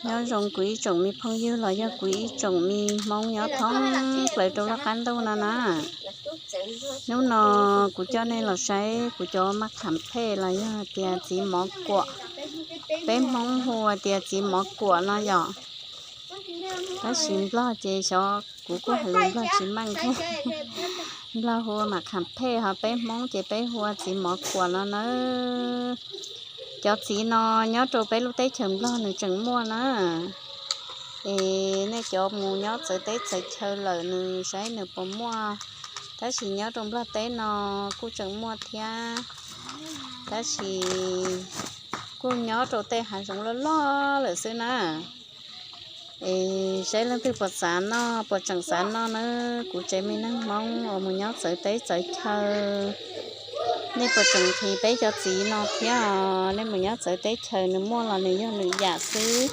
Nyob zoo kuv ib tsoom me phooj ywg los yog kuv ib tsoom me Hmoob nyob thoob plaws rau lub qab ntuj no na. Hnub no kuv coj nej los saib kuv cov maj kham phem los yog tias txiv mov kuam. Peb Hmoob hu tias txiv mov kuam no yom. Tab sis Nplog ces xyov, kuv kuj hais lus Nplog tsis meej thiab. Nplog hu maj kham phem, ho peb Hmoob ces peb hu txiv mov kuam no na. Cov txiv no nyob rau peb lub teb chaws Nplog nws tseem muaj na. Es nej cov mus nyob txawv teb txawv chaw lawm nws saib nws puas muaj, tab sis nyob rau Nplog teb no kuj tseem muaj thiab, tab sis kuj nyob rau tej hav zoov loj loj lawm xwb na. Es saib leej twg puas xav noj, puas tseem xav noj na. Kuv tsev me neeg Hmoob uas mus nyob txawv teb txawv chaw, nej puas tseem nqhis peb cov txiv no thiab os? Nej mus nyob txawv teb chaws nws muaj los nws yog lwm yam xwb.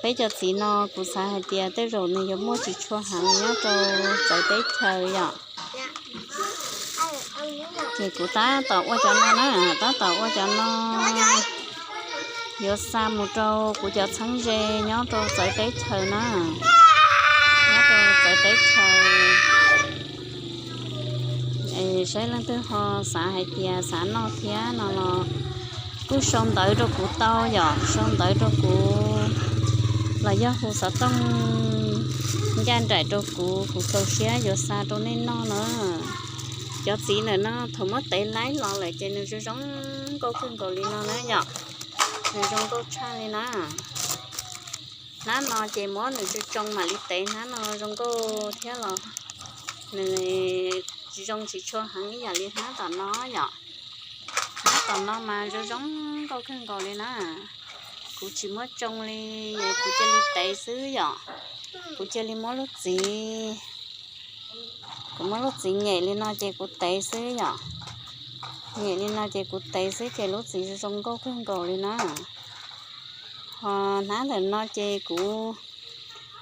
Peb cov txiv no kuv xav hais tias tej zaum nws yuav muaj tsis tshua heev nyob rau txawv teb chaws yom. Ces kuv tab tom ua cov no na, tab tom ua cov no yuav xa mus rau kuv cov txheeb ze nyob rau txawv teb chaws na, nyob rau txawv teb chaws. Es saib leej twg ho xav hais tias xav noj thiab no los kuj sau ntawv rau kuv tau yom, sau ntawv rau kuv los yog hu xov tooj ncaj nraim rau kuv, kuv txaus siab yuav xa rau nej noj na. Cov txiv ntawm no thaum muab tev laib los lawm ces nws zoo zoo nkauj kawg nkaus li no na yom, nws zoo nkauj tshaj li na. Hnab no ces muab nws tsoo tsoo mam li tev, hnab no zoo nkauj thiab los nws zoo tsis tshua heev ib yam li hnab tom no yom. Hnab tom no mas zoo zoo nkauj kawg nkaus li na. Kuv tsis muab tsoo li, kuv cia li tev xwb yom. Kuv cia li muab lub txiv, kuv muab lub txiv nyem li no ces kuv tev xwb yom. Nyem li no ces kuv tev xwb ces lub txiv zoo nkauj kawg nkaus li na. Ho hnab ntawm no ces kuv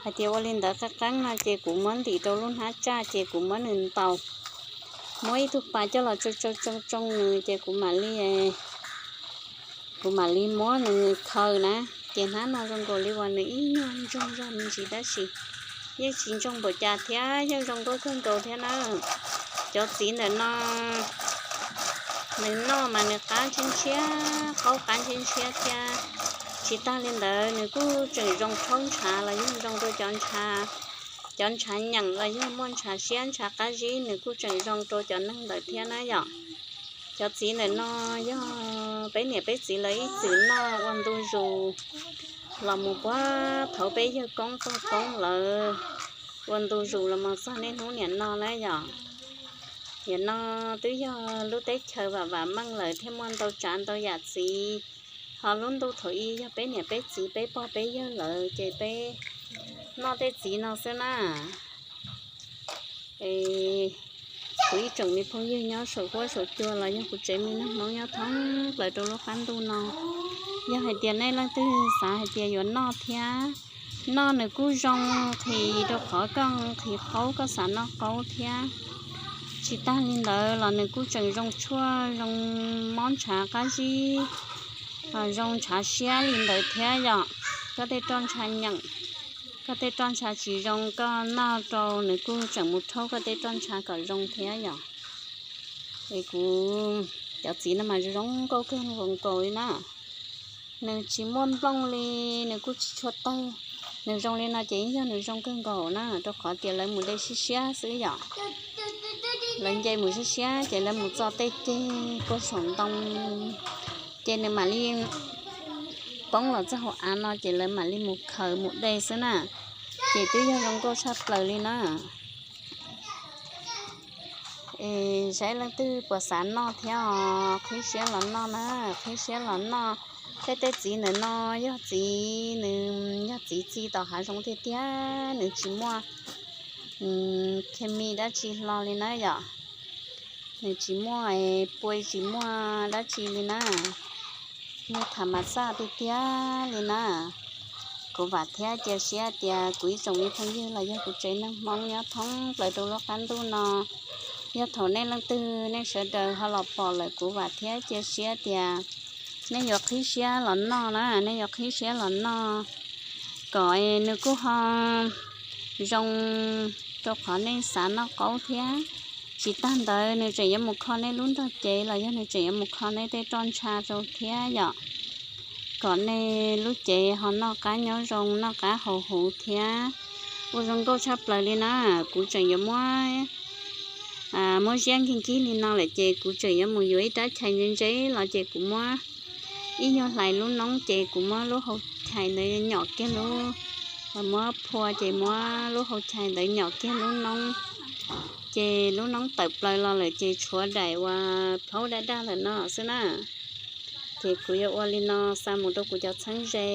hais tias ua li ntawd qeeb qeeb no ces kuv muab ntim rau lub hnab tsaj ces kuv muab nws ntaus, muab ib tug pas coj los tsoo tsoo tsoo tsoo nws ces kuv mam li, kuv mam li muab nws khaws na. Ces hnab no zoo nkaus li uas nws ib nyuag ntsoog zog me ntsis tab sis yeej tsis ntsoog npaum cas thiab, yeej zoo nkauj kawg nkaus thiab na. Cov txiv ntawm no nws noj mas nws qab ntshiab ntshiab, qaub qab ntshiab ntshiab thiab. Tsis tag li ntawd nws kuj tseem zoo rhaub ntshav los yog zoo rau cov ntshav, cov ntshav nyeem los yog muaj ntshav siab ntshav qab zib nws kuj tseem zoo rau cov neeg ntawd thiab na yom. Cov txiv ntawm no yog peb niam peb txiv lawv ib txwm noj ua ntu zus los mus puag thaum peb yawg koob pog koob lawv ua ntu zus los mus txog niaj hnub niam no na yom. Niam no twb yog lub teb chaws vam vam meej lawm thiaj muaj ntau tsav ntau yam txiv. Ho lub ntuj thaum ub yog peb niam peb txiv peb pog peb yawg lawv ces peb noj tej txiv no xwb na. Es kuv ib tsoom me phooj ywg nyob saum huab saum cua los yog kuv tsev me neeg Hmoob nyob thoob plaws rau lub qab ntuj no, yog hais tias nej leej twg xav hais tias yuav noj thiab, noj nws kuj zoo nqhis rau qhov koj nqhis qaub koj xav noj qaub thiab. Tsis tag li ntawd los nws kuj tseem zoo tshuaj zoo mob ntshav qab zib, zoo ntshav siab li ntawd thiab yom. Koj tej roj ntsha nyeem, koj tej roj ntsha tsis zoo koj noj rau nws kuj tseem mus rhaub koj tej roj ntsha kom zoo thiab yom. Es kuv cov txiv no mas zoo zoo nkauj kawg nkaus li na. Nws tsis muaj nplooj li, nws kuj tsis tshua tawg. Nws zoo li no ces yog nws zoo kawg nkaus na, rau qhov tias lawv mus de siab siab xwb yom. Lawv nce mus siab siab ces lawv mus txo tej ceg puag saum ntoo, ces nws mam li poob los txog hauv av no ces lawv mam li mus khaws mus de xwb na. Ces twb yog zoo nkauj tshaj plaws li na. Es saib leej twg puas xav noj thiab os, qhib siab los noj na, qhib siab los noj. Tej tej txiv ntawm no yog txiv, nws yog txiv txi tom hav zoov tiag tiag, nws tsis muaj khes mis dab tsi hlo li na yom. Nws tsis muaj pua tsis muaj dab tsi li na, yog tham mas xaj tiag tiag li na. Kuv vam thiab cia siab tias kuv ib tsoom me phooj ywg los yog kuv tsev neeg Hmoob nyob thoob plaws rau lub qab ntuj no, yog thaum nej leej twg nej sawv daws ho los pom lawm kuv vam thiab cia siab tias nej yuav qhib siab los noj na, nej yuav qhib siab los noj. kom nws kuj ho zoo rau qhov nej xav noj qaub thiab. Tsis tag ntawd nws tseem yuav mus kho nej lub nrog cev los yog nws tseem yuav mus kho nej tej roj ntsha rau thiab yom. Kom nej lub cev ho noj qab nyob zoo, noj qab haus huv thiab ua zoo nkauj tshaj plaws li na. Kuv tseem yuav muab, muab ziab nkig nkig li no lawm ces kuv tseem yuav mus yuav ib rab chais ntse ntse los ces kuv muab ib nyuag hlais lub noob ces kuv muab lub hau chais ntawd nyom kiag lub, muab phua ces muab lub hau chais ntawd nyom kiag lub noob, ces lub noob tawm plaws los lawm ces tshuav daim uas plhaub daj daj ntawm no xwb na. Ces kuv yuav ua li no xa mus rau kuv cov txheeb ze,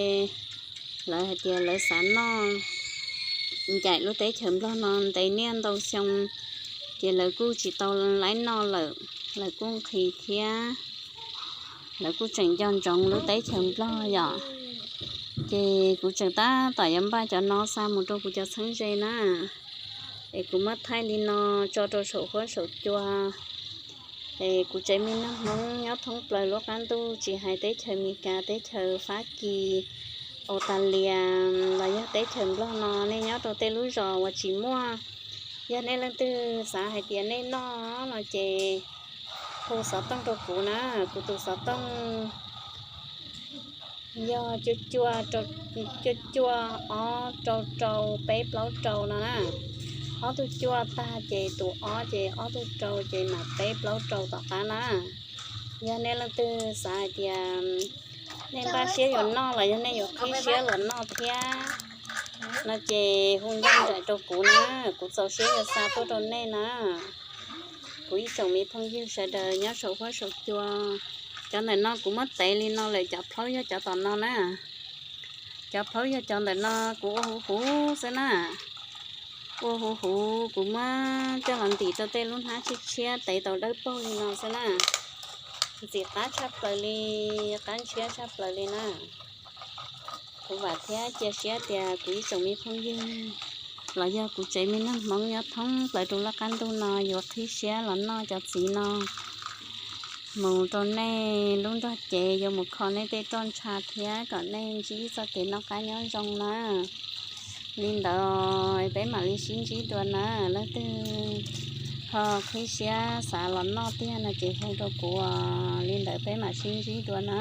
lawv hais tias lawv xav noj ncaim lub teb chaws Nplog no ntev niaj ntau xyoo, ces lawv kuj tsis tau laib noj lawm, lawv kuj nqhis thiab, lawv kuj tseem nco ntsoov lub teb chaws Nplog yom. Ces kuv tseem tab tom yuav npaj cov no xa mus rau kuv cov txheeb ze na. Es kuv muab thaij li no tso rau saum huab saum cua. Es kuv tsev me neeg Hmoob nyob thoob plaws lub qab ntuj tsis hais teb chaws Amelikas, teb chaws Fab Kis, Australia los yog teb chaws Nplog no, nej nyob rau tej lub zos uas tsis muaj, yog nej leej twg xav hais tias nej noj no ces hu xov tooj rau kuv na. Kuv tus xov tooj yog cuaj cuaj, cuaj cuaj ob rau rau peb plaub rau no na. Ob tug cuaj tag ces tus ob ces ob tug rau ces mas peb plaub rau tom qab na. Yog nej leej twg xav hais tias nej npaj siab yuav noj los yog nej yuav qhib siab los noj thiab no ces hu ncaj nraim rau kuv na, kuv txaus siab yuav xa tuaj rau nej na. Kuv ib tsoom me phooj ywg sawv daws nyob saum huab saum cua, cov ntawm no kuv muab tev li no lawm, cov plhaub yog cov tom no na. Cov plhaub yog cov ntawm no kuv ua huv huv xwb na. Ua huv huv kuv muab coj los ntim rau tej lub hnab tshiab tshiab tev tau dawb paug li no xwb na. Ntxim qab tshaj plaws li, qab ntshiab tshaj plaws li na. Kuv vam thiab cia siab tias kuv ib tsoom me phooj ywg los yog kuv tsev me neeg Hmoob nyob thoob plaws rau lub qab ntuj no yuav qhib siab los noj cov txiv no mus rau nej lub nrog cev, yuav mus kho nej tej roj ntsha thiab kom nej ntsib txoj kev noj qab nyob zoo na. Li ntawd peb mam li sib ntsib dua na. Leej twg ho qhib siab xav los noj tiag no ces hu rau kuv, li ntawd peb mam sib ntsib dua na.